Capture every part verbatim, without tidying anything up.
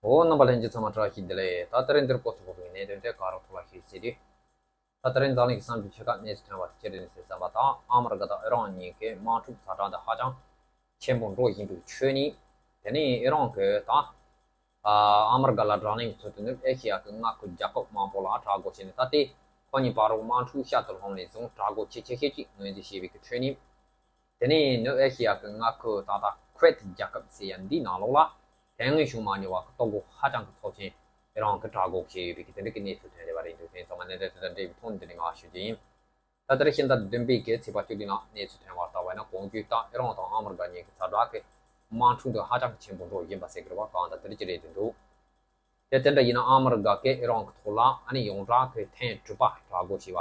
འོ། རྣམ་པ་ལྷན་རྒྱས་ཚང་མ་བཀྲ་ཤིས་བདེ་ལེགས། ད་དེ་རིང་འདིར་སྐོར་སུ་བབས་པའི་གནད་དོན་དེ་ག་རེ་ཐོག་ལ་ཞུས་ཟེར་དུས། ད་དེ་རིང་འཛམ་གླིང་གི་ས་མཐོའི་ཆེ་ཁག་གནས་སུ་ཐོན་པ་དེ་ཅི་རེད་ཟེར་བསམ་པ་དང་། ཨ་མི་རི་ཀ་དང་ཨི་རན་གཉིས་ཀས་དམག་འཁྲུག་ཛ་དྲག་དེ་ཧ་ཅང་ཆེན་པོ་འགྲོ་བཞིན་པའི་ཁྲོད་ནས། དེ་ནས་ཨི་རན་གྱིས་ད་ཨ་མི་རི་ཀ་ལ་དྲག་གནོན་གྱི་ཚུལ་དུ་ནུབ་ཨེ་ཤི་ཡ་གི་མངའ་ཁུལ་རྒྱལ་ཁབ་མང་པོ་ལ་དྲག་རྒོལ་བྱས་ནས། ད་ལྟའི་ཁོ་གཉིས་བར་དུ་དམག་འཁྲུག་བཤད་དུ་ལྷུང་ནས་བཟུང་དྲག་རྒོལ་ཆེས་ཆེ་ཤོས་ཅིག་ངོས་འཛིན་བྱས་པའི་ཁྲོད་ནས། དེ་ནས་ནུབ་ཨེ་ཤི་ཡ་གི་མངའ་ཁུལ་ད་ལྟ་ཁུ་ཝེད་རྒྱལ་ཁབ་ཟེར་ཡ་འདིའི་ནང་ལོགས་ལ་དོན་དངོས་བྱུང་མ་མྱོང་བ་གི་ལྟོ་གོས་ཧ་ཅང་གི་ཚབས་ཆེན་ཨི་རན་གྱིས་དྲག་རྒོལ་བྱས་ཡོད་པའི་གི་དེ་འདྲ་གི་གནས་ཚུལ་ཐོན་བསྡད་པ་རེད་འདུག་དེ་ཚང་མ་གནད་དོན་དེ་དང་འབྲེལ་བའི་ཐོག་ནས་འདི་ནས་ངས་ཞུ་རྒྱུ་ཡིན། ད་ལྟར་ཕྱི་ཟླ་བདུན་པའི་གི་ཚེས་པ་བཅུ་དྲུག་ནང་གནས་ཚུལ་ཐོན་པར་བལྟས་པ་ཡིན་ན། གོང་བརྗོད་ལྟར་ཨི་རན་དང་ཨ་མི་རི་ཀ་གཉིས་ཀྱི་ཛ་དྲག་གི་དམག་འཁྲུག་འདི་ཧ་ཅང་གི་ཆེན་པོ་འགྲོ་བཞིན་པ་ཟེར་གི་རེད་པ། གང་ལྟར་དེ་འདྲ་ཅིག་རེད་འདུག་དེ་དེ་འདྲ་ཡིན་ན་ཨ་མི་རི་ཀ་གིས་ཨི་རན་གྱི་ཐོག་ལ་ཨ་ནི་ཡོངས་གྲགས་ཀྱི་ཐེངས་དྲུག་པ་དྲག་རྒོལ་བྱས་པ།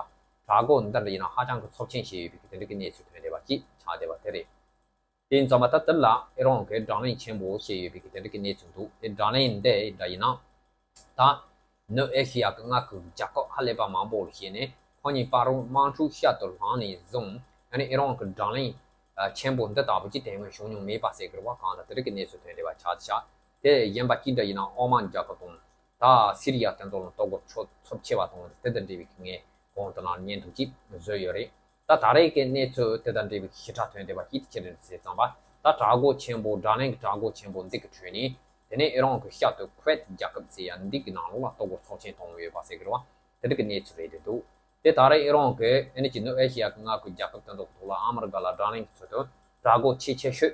དྲག་རྒོལ་འདི་འདྲ་ཡིན་ན་ཧ་ཅང་གི་ཚབས་ཆེན་བྱས་ཡོད་པའི་གི་དེ་འདྲ་གི་གནས་ཚུལ་ཐོན་བསྡད་པ་ཅིག་ཆགས་བསྡད་པ་དེ་རེད། དེ་ཡིན་ཙང་མ་ད་དེ་ལ་ཨི་རན་གྱིས་དྲག་གནོན་ཆེན་པོ་བྱས་ཡོད་པའི་གི་དེ་འདྲ་གི་གནས་ཚུལ་འདུག་དེ་དྲག་གནོན་འདི་འདྲ་ཡིན་ན། ད་ནུབ་ཨེ་ཤི་ཡ་གི་མངའ་ཁུལ་རྒྱལ་ཁབ་ཧ་ལས་པ་མང་པོ་ལ་བྱས་ནས་ཁོ་གཉིས་བར་དུ་དམག་འཁྲུག་བཤད་དུ་ལྷུང་ནས་བཟུང་། ཨ་ནི་ཨི་རན་གྱིས་དྲག་གནོན་ཆེན་པོ་འདི་ལྟ་བུ་ཅིག་དེ་སྔོན་བྱུང་མྱོང་མེད་པ་ཟེར་གི་རེད་པ། གང་ལྟར་དེ་འདྲ་གི་གནས་ཚུལ་ཐོན་བསྡད་པ་ཆགས་བཞག་དེ་གཞན་པ་ཅི་འདྲ་ཡིན་ན་ཨོ་མན་རྒྱལ་ཁབ་དང་། ད་སི་རི་ཡ་དེ་ཚོ་ལ་ལྟོ་གོས་ཚབས་ཆེ་བ་དང་དེ་དང་འབྲེལ་བའི་ངས་གོང་དུ་ནང་བརྙན་ཐུང་ཅིག་བཟོས་ཡོད་རེད། ད་ད་རེས་ཀྱི་གནས་ཚུལ་དེ་དང་འབྲེལ་བའི་ཞིབ་ཕྲ་ཐོན་བསྡད་པ་ཅིག་ཅི་རེད་ཟེར་ཙམ་པ། ད་དྲག་རྒོལ་ཆེན་པོ། དྲག་གནོན་གྱི་དྲག་རྒོལ་ཆེན་པོ་འདི་གི་ཁྲོད་ནས། དེ་ནས་ཨི་རན་གྱི་ཤར་དུ་ཁུ་ཝེད་རྒྱལ་ཁབ་ཟེར་ཡ་འདི་གི་ནང་ལོགས་ལ་ལྟོ་གོས་ཚབས་ཆེན་བཏང་ཡོད་པ་ཟེར་གི་རེད་པ། དེ་འདྲ་གི་གནས་ཚུལ་རེད་འདུག་དེ་ད་རེས་ཨི་རན་གྱིས་ཨ་ནི་ཅིག་ནུབ་ཨེ་ཤི་ཡ་གི་མངའ་ཁུལ་རྒྱལ་ཁབ་དེ་ཚོ་གི་ཐོག་ལ་ཨ་མི་རི་ཀ་ལ་དྲག་གནོན་གྱི་ཚུལ་དུ་དྲག་རྒོལ་ཆེས་ཆེ་ཤོས་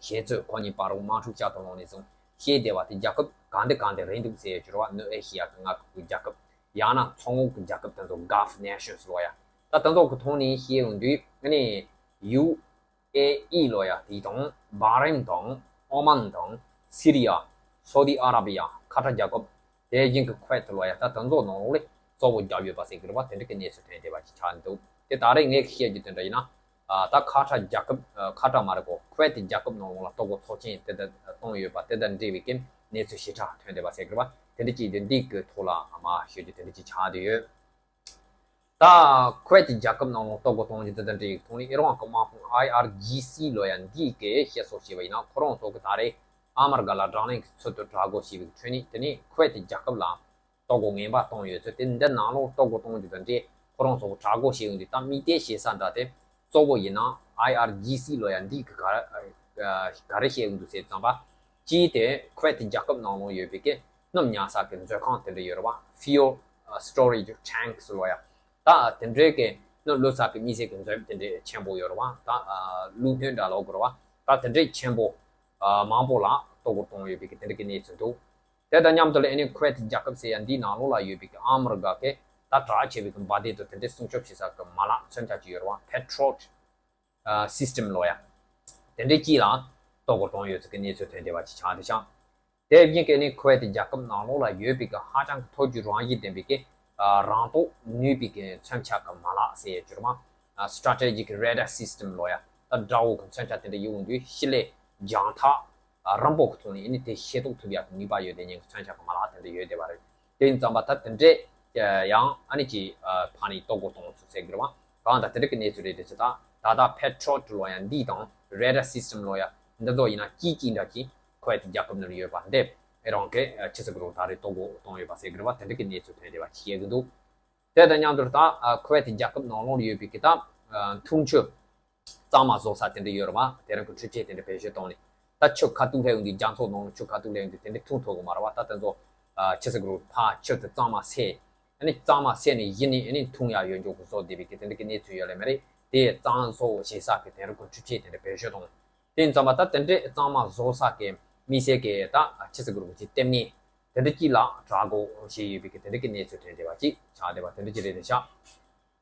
བྱས་ཚུལ། ཁོ་གཉིས་བར་དུ་དམག་འཁྲུག་བཤད་དུ་ལྷུང་ནས་བཟུང་བཤད་བསྡད་པ་དེ་རྒྱལ་ཁབ་གང་དེ་གང་དེ་རེད་འདུག་ཟེར་གྱི་རེད་པ། ནུབ་ཨེ་ཤི་ཡ་གི་མངའ་ཁུལ་གྱི་རྒྱལ་ཁབ། ཡང་ན་མཚོ་སྔོན་གྱི་རྒྱལ་ཁབ་དེ་ཚོ། Gulf nations ལབ་ཡ། ད་དེ་ཚོ་གི་ཐོག་ནས་བཤད་ཡོང་དུས་ཨ་ནི་ཡུ་ཨེ་ཨི་ལབ་ཡ་དེ་དང་། བྷ་རེན་དང་། ཨོ་མན་དང་། སི་རི་ཡ། སོ་ཏི་ཨ་ར་བི་ཡ། ཁ་ཏར་རྒྱལ་ཁབ། དེ་བཞིན་གྱི་ཁུ་ཝེད་ལབ་ཡ། ད་དེ་ཚོ་ནང་ལོགས་ལ་གཙོ་བོ་བརྒྱབ་ཡོད་པ་ཟེར་གྱི་རེད་པ། དེ་འདྲ་གི་གནས་ཚུལ་ཐོན་བསྡད་པ་ཅིག་ཆགས་འདུག་དེ་ད་རེས་ངས་བཤད་རྒྱུ་དེ་འདྲ་ཡིན་ན། ཨ། ད་ཁ་ཏར་རྒྱལ་ཁབ། ཨ། ཁ་ཏར་མ་རེད་གོ། ཁུ་ཝེད་རྒྱལ་ཁབ་ནང་ལོགས་ལ་ལྟོ་གོས་ཚབས་ཆེན་དེ་འདྲ་བཏང་ཡོད་པ་དེ་དང་འབྲེལ་བའི་གི་གནས་ཚུལ་ཞིབ་ཕྲ་ཐོན་བསྡད་པ་ཟེར་གྱི་རེད་པ། དེ་འདྲ་ཅིག་དེ་འདི་གི་ཐོག་ལ་མར་ཞུ་རྒྱུ་དེ་འདྲ་ཅིག་ཆགས་བསྡད་ཡོད། ད་ཁུ་ཝེད་ཀྱི་རྒྱལ་ཁབ་ནང་ལོགས་ལྟོ་གོས་གཏོང་རྒྱུ་དེ་དང་འབྲེལ་བའི་ཐོག་ནས་ཨི་རན་གྱི་དམག་དཔུང་ཨའི་ཨར་ཇི་སི་ལབ་ཡ་འདི་གིས་བཤད་སྲོལ་བྱས་པ་ཡིན་ན། ཁོ་རང་ཚོ་གིས་ད་རེས་ཨ་མི་རི་ཀ་ལ་དྲག་གནོན་གྱི་ཚུལ་དུ་དྲག་རྒོལ་བྱས་པའི་ཁྲོད་ནས། དེ་ནས་ཁུ་ཝེད་ཀྱི་རྒྱལ་ཁབ་ལ་ལྟོ་གོས་ངན་པ་བཏང་ཡོད་ཚུལ། དེ་འདི་ནང་ལོགས་ལྟོ་གོས་གཏོང་རྒྱུ་དང་འབྲེལ་ཁོ་རང་ཚོ་གིས་དྲག་རྒོལ་བྱས་ཡོང་དུས། ད་དམིགས་གཏད་བྱེད་ས་འདྲ་དེ་གཙོ་བོ་ཡིན་ན་ཨའི་ཨར་ཇི་སི་ལབ་ཡ་འདི་གིས་ག་ག་རེ་བཤད་ཡོང་འདུག་ཟེར་ཙམ་པ། གཅིག་དེ་ཁུ་ཝེད་ཀྱི་རྒྱལ་ཁབ་ནང་ལོགས་ཡོད་པའི་གི་སྣུམ་ཉར་ས་གི་མཛོད་ཁང་དེ་འདྲ་ཡོད་རེད་པ། Fuel, ཨ། storage tanks ལབ་ཡ། ད་དེ་འདྲའི་གི་སྣུམ་བླུགས་ས་གི་དམིགས་བསལ་གི་མཛོད་དེ་འདྲའི་ཆེན་པོ་ཡོད་རེད་པ། ད། ཨ། བླུགས་སྣོད་འདྲ་ལབ་དགོས་རེད་པ། ད་དེ་འདྲའི་ཆེན་པོ། ཨ། མང་པོ་ལ་ལྟོ་གོས་གཏོང་ཡོད་པའི་གི་དེ་འདྲ་གི་གནས་ཚུལ་འདུག་དེ་དང་མཉམ་དུ་ལ་ཨ་ནི་ཁུ་ཝེད་ཀྱི་རྒྱལ་ཁབ་ཟེར་ཡ་འདིའི་ནང་ལོགས་ལ་ཡོད་པའི་གི་ཨ་མི་རི་ཀ་གིས་ད་དྲག་ཆེ་བའི་གི་འབར་མདེལ་དང་དེ་འདྲའི་སྲུང་སྐྱོབ་བྱེད་ས་གི་མ་ལག་མཚོན་ཆ་ཅིག་ཡོད་རེད་པ། Patriot ཨ། system ལབ་ཡ། དེ་འདྲའི་ཅིག་ལ་ལྟོ་གོས་གཏོང་ཡོད་ཚུལ་གྱི་གནས་ཚུལ་ཐོན་བསྡད་པ་ཅིག་ཆགས་བསྡད་ཤག་དེ་བཞིན་གྱི་ནི་ཁུ་ཝེད་རྒྱལ་ཁབ་ནང་ལོགས་ལ་ཡོད་པའི་གི་ཧ་ཅང་གི་མཐོ་རྒྱུགས་རང་བཞིན་ལྡན་པའི་གི། ཨ། རང་རྟོགས་ནུས་པའི་གི་མཚོན་ཆ་གི་མ་ལག་ཟེར་ཡ་ཅིག་ཡོད་རེད་པ། ཨ། strategic radar system ལབ་ཡ། ད་དགྲ་བོ་གི་མཚོན་ཆ་དེ་འདྲ་ཡོང་དུས་ཕྱི་ལས་རྒྱང་ཐག་ཨ། རིང་པོ་གི་ཐོག་ནས་ཨ་ནི་དེ་ཤེས་རྟོགས་ཐུབ་ཡག་གི་ནུས་པ་ཡོད་དེ་ཉན་གི་མཚོན་ཆ་གི་མ་ལག་དེ་འདྲ་ཡོད་བསྡད་པ་རེད། དེ་ཡིན་ཙང་མ་ད་དེ་འདྲས་ཡང་ཨ་ནི་ཅིག་ཨ། ཕར་ནས་ལྟོ་གོས་གཏོང་ཚུལ་ཟེར་གི་རེད་པ། གང་ལྟར་དེ་འདྲ་གི་གནས་ཚུལ་རེད་དེ་ཅི། ད་ད་ལྟ་Patriot ལབ་ཡ་འདི་དང་radar system ལབ་ཡ་འདི་ཚོ་ཡིན་ན་གཅིག་གཅིག་འདྲ་ཅིག་ཁུ་ཝེད་རྒྱལ་ཁབ་ནང་ལ་ཡོད་པ་འདི་ཨི་རན་གྱིས་ཨ། ཆི་ཟེར་གི་རེད། ད་རེས་ལྟོ་གོས་གཏོང་ཡོད་པ་ཟེར་གི་རེད་པ། དེ་འདྲ་གི་གནས་ཚུལ་ཐོན་བསྡད་པ་ཅིག་བཤད་གི་འདུག་དེ་དང་མཉམ་དུ་ད་ཨ། ཁུ་ཝེད་རྒྱལ་ཁབ་ནང་ལོགས་ལ་ཡོད་པའི་གི་ད་ཨ། འཐུང་ཆུ་གཙང་མ་བཟོ་ས་དེ་འདྲ་ཡོད་རེད་པ། དེ་རིང་གི་འཕྲུལ་ཆས་དེ་འདྲ་བེད་སྤྱོད་བཏང་ནས། ད་ཆུ་ཁ་ཐུག་སླེབས་ཡོང་དུས། རྒྱ་མཚོ་ནང་ལ་ཆུ་ཁ་ཐུག་སླེབས་ཡོང་དུས་དེ་འདྲ་འཐུང་ཐུབ་གི་མ་རེད་པ། ད་དེ་ཚོ་ཨ། ཆི་ཟེར་གི་རེད། ཕར་ཆུ་དེ་གཙང་མ་བསལ། ཨ་ནི་གཙང་མ་བསལ་ནས་གཞི་ནས་ཨ་ནི་འཐུང་ཡག་ཡོད་འཇོག་གི་བཟོ་བསྡད་པའི་གི་དེ་འདྲ་གི་གནས་ཚུལ་ཡོད་ལེ་མ་རེད། དེ་གཙང་བཟོ་བྱེད་ས་གི་དེ་རིང་གི་འཕྲུལ་ཆས་དེ་འདྲ་བེད་སྤྱོད་བཏང་། དེ་ཡིན་ཙང་མ་ད་དེ་འདྲའི་གཙང་མ་བཟོ་ས་གི་དམིགས་བསལ་གི་ད་ཆི་ཟེར་གི་རེད། ཅིག་ལྟེ་གནས་དེ་འདྲ་ཅིག་ལ་དྲག་རྒོལ་བྱས་ཡོད་པའི་གི་དེ་འདྲ་གི་གནས་ཚུལ་ཐོན་བསྡད་པ་ཅིག་ཆགས་བསྡད་པ་དེ་འདྲ་ཅིག་རེད་དེ་ཤག་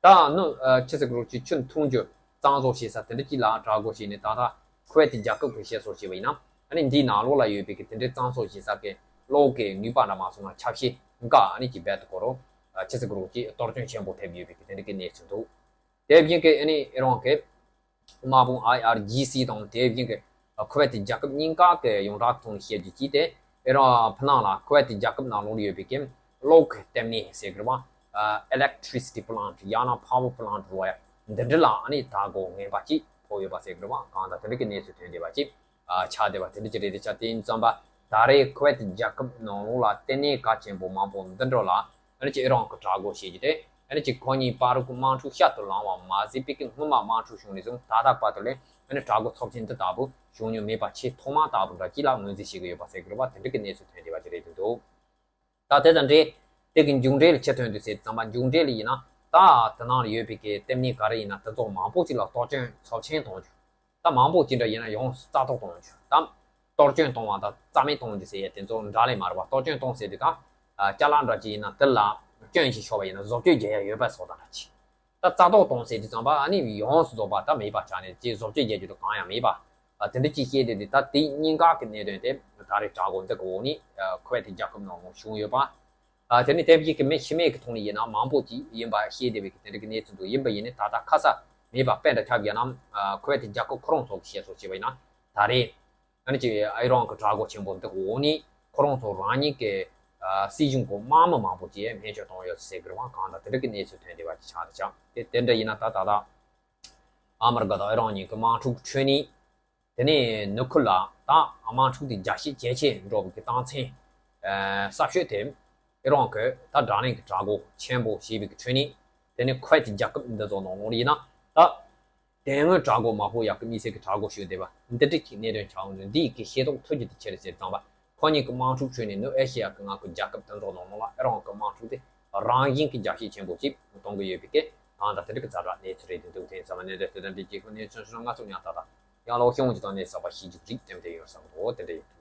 ད་ནི་ཨ། ཆི་ཟེར་གི་རེད། ཅིག་ཆུ་འཐུང་རྒྱུ་གཙང་བཟོ་བྱེད་ས་དེ་འདྲ་ཅིག་ལ་དྲག་རྒོལ་བྱས་ནས། ད་ལྟ་ཁུ་ཝེད་ཀྱི་རྒྱལ་ཁབ་ཀྱིས་བཤད་སྲོལ་བྱས་པ་ཡིན་ན། ཨ་ནི་འདིའི་ནང་ལོགས་ལ་ཡོད་པའི་གི་དེ་འདྲའི་གཙང་བཟོ་བྱེད་ས་གི་གློག་གི་ནུས་པ་འདྲ་མ་སོང་ན་ཆ་ཤས་འགའ་ཨ་ནི་ཅིག་རྦད་དེ་ཁོ་རང་ཨ། ཆི་ཟེར་གི་རེད། ཅིག་གཏོར་སྐྱོན་ཆེན་པོ་ཐེབས་ཡོད་པའི་གི་དེ་འདྲ་གི་གནས་ཚུལ་འདུག་དེ་བཞིན་གི་ཨ་ནི་ཨི་རན་གྱི་དམག་དཔུང་ཨའི་ཨར་ཇི་སི་དང་དེ་བཞིན་གྱི་ཁུ་ཝེད་རྒྱལ་ཁབ་གཉིས་ཀ་གི་ཡོངས་གྲགས་ཐོག་ནས་བཤད་རྒྱུ་ཅིག་དེ། ཨི་རན་ཕི་ནང་ལ་ཁུ་ཝེད་རྒྱལ་ཁབ་ནང་ལོགས་ཡོད་པའི་གི་གློག་གི་ལྟེ་གནས་ཟེར་གི་རེད་པ། ཨ། electricity plant ཡང་ན་power plant ལབ་ཡ་འདི་འདྲ་ལ་ཨ་ནི་དྲག་རྒོལ་ངན་པ་ཅིག་ཕོག་ཡོད་པ་ཟེར་གི་རེད་པ། གང་ལྟར་དེ་འདྲ་གི་གནས་ཚུལ་ཐོན་བསྡད་པ་ཅིག་ཨ། ཆགས་བསྡད་པ་དེ་འདྲ་ཅིག་རེད་དེ་ཤག་དེ་ཡིན་ཙང་མ་ ད་རེས་ཁུ་ཝེད་རྒྱལ་ཁབ་ནང་ལོགས་ལ་ལྟེ་གནས་གལ་ཆེན་པོ་མང་པོ་འདི་འདྲ་ལ་ཨ་ནི་ཅིག་ཨི་རན་གྱིས་དྲག་རྒོལ་བྱེད་ཀྱི་རེད། ཨ་ནི་ཅིག་ཁོ་གཉིས་བར་གྱི་དམག་འཁྲུག་བཤད་དུ་ལངས་པ་མ་ཟད་པའི་གི་སྔོན་མ་དམག་འཁྲུག་བྱུང་ནས་བཟུང་ད་ལྟ་བར་དུ་ལས་ཨ་ནི་དྲག་རྒོལ་ཚབས་ཆེན་འདི་ལྟ་བུ་བྱུང་མྱོང་མེད་པ་ཆེས་ཐོག་མ་ལྟ་བུ་འདྲ་ཅིག་ལ་ངོས་འཛིན་བྱེད་ཀྱི་ཡོད་པ་ཟེར་གྱི་རེད་པ། དེ་འདྲ་གི་གནས་ཚུལ་ཐོན་བསྡད་པ་ཅིག་རེད་འདུག་ད་དེ་དང་འབྲེལ་དེ་གི་མཇུག་འབྲས་ལ་ཅི་ཐོན་འདུག་ཟེར་དུས་ཙམ་པ་མཇུག་འབྲས་ལ་ཡིན་ན་ད་དེ་ནང་ལ་ཡོད་པའི་གི་ལྟེ་གནས་ག་རེ་ཡིན་ན་དེ་ཚོ་མང་པོ་ཅིག་ལ་གཏོར་སྐྱོན་ཚབས་ཆེན་གཏོང་རྒྱུ། ད་མང་པོ་ཅིག་འདྲ་ཡིན་ན་ཡོངས་སུ་རྩ་གཏོར་གཏོང་རྒྱུ། ད་གཏོར་སྐྱོན་གཏོང་བ་དང་རྩ་མེད་གཏོང་རྒྱུ་ཟེར་ཡ་དེ་ཚོ་འདྲ་ལས་མ་རེད་པ། གཏོར་སྐྱོན་གཏོང་ཟེར་དུས་ད་ཅ་ལག་འདྲ་ཅིག་ཡིན་ན་དེ་ལ་སྐྱོན་ཞིག་ཤོར་བ་ཡིན་ན་བཟོ་བཅོས་རྒྱག་ཡ་ཡོད་པ་བཟོ་ལྟ་འདྲ་ཅིག་ད་རྩ་གཏོར་གཏོང་ཟེར་དུས་ཙམ་པ་ཨ་ནི་ཡོངས་སུ་རྫོགས་པ་ད་མེད་པ་ཆགས་ནས་ཅིག་བཟོ་བཅོས་རྒྱག་རྒྱུ་དང་གང་ཡང་མེད་པ། ཨ་དེ་འདྲ་ཅིག་བཤད་དེ་དེ་ད་དེ་གཉིས་ཀ་གི་གནད་དོན་དེ་ད་རེས་དྲག་རྒོལ་འདི་གི་འོག་ནས་ཁུ་ཝེད་རྒྱལ་ཁབ་ནང་ལ་བྱུང་ཡོད་པ། ཨ་དེ་ནས་དེབ་ཀྱི་མི་ཤི་མེད་ཀྱི་ཐོག་ནས་ཡིན་ན་མང་པོ་ཅིག་ཡིན་པ་བཤད་བསྡད་པའི་གི་དེ་འདྲ་གི་གནས་ཚུལ་འདུག་ཡིན་པ་ཡིན་ནའི་ད་ལྟ་ཁ་གསལ་མེད་པ། དཔེ་འདྲ་ཁྱབ་བརྒྱབ་ན་ཁུ་ཝེད་རྒྱལ་ཁབ་ཁོ་རང་ཚོ་གི་བཤད་སྲོལ་བྱས་པ་ཡིན་ན་ད་རེས་ཨ་ནི་ཅིག་ཨི་རན་གྱི་དྲག་རྒོལ་ཆེན་པོ་འདི་གི་འོག་ནས་ཁོ་རང་ཚོ་རང་ཉིད་ཀྱི་ཨ་སྲིད་གཞུང་གི་དམག་མི་མང་པོ་ཅིག་སྨན་བཅོས་བཏང་ཡོད་ཟེར་གི་རེད་པ། གང་ལྟར་དེ་འདྲ་གི་གནས་ཚུལ་ཐོན་བསྡད་པ་ཅིག་ཆགས་འདུག་ཀྱང་དེ་དེ་འདྲ་ཡིན་ན་ད་ད་ལྟ་ཨ་མི་རི་ཀ་དང་ཨི་རན་གཉིས་ཀྱི་དམག་འཁྲུག་ཁྲོད་ནས། དེ་ནས་ནུབ་ཁུལ་ལ་ད་དམག་འཁྲུག་དེ་རྒྱ་སྐྱེད་ཇེ་ཆེ་འགྲོ་བའི་གི་རྟགས་མཚན་གསལ་ཤོས་དེ་ཨི་རན་གྱིས་ད་དྲག་གནོན་གྱི་དྲག་རྒོལ་ཆེན་པོ་བྱས་པའི་གི་ཁྲོད་ནས། དེ་ནས་ཁུ་ཝེད་རྒྱལ་ཁབ་འདི་ཚོ་ནང་ལོགས་ཡིན་ན་ད་དེ་སྔོན་དྲག་རྒོལ་མ་ཕོག་ཡག་གི་དམིགས་བསལ་གྱི་དྲག་རྒོལ་ཞུས་བསྡད་པ་འདི་འདྲ་གི་གནད་དོན་ཆགས་འདུག་འདི་ཡི་གི་ཤེས་རྟོགས་ཐུབ་རྒྱུ་དེ་ཆི་རེད་ཟེར་ཙམ་པ། ཁོ་གཉིས་ཀྱི་དམག་འཁྲུག་ཁྲོད་ནས་ནུབ་ཨེ་ཤེ་ཡ་གི་མངའ་ཁུལ་རྒྱལ་ཁབ་དེ་ཚོ་ནང་ལོགས་ལ་ཨི་རན་གྱི་དམག་འཁྲུག་དེ་རང་བཞིན་གྱི་རྒྱ་སྐྱེད་ཆེན་པོ་ཅིག་གཏོང་གི་ཡོད་པའི་གི་གང་ལྟར་དེ་འདྲ་གི་ཛ་དྲག་གནས་ཚུལ་རེད་འདུག་དེ་ཚང་མ་གནད་དོན་དེ་དང་འབྲེལ་གྱི་ཁོ་གནས་ཚུལ་ང་ཚོ་ཉག་ཐག་དང་ཡང་ལོག་ཤོང་གི་དང་གནས་ཚགས་པ་ཤེས་རྒྱུ་རིགས་དེ་འདྲ་ཡོད་བསམ་གི་འདུག་དེ་འདྲ་ཡིན།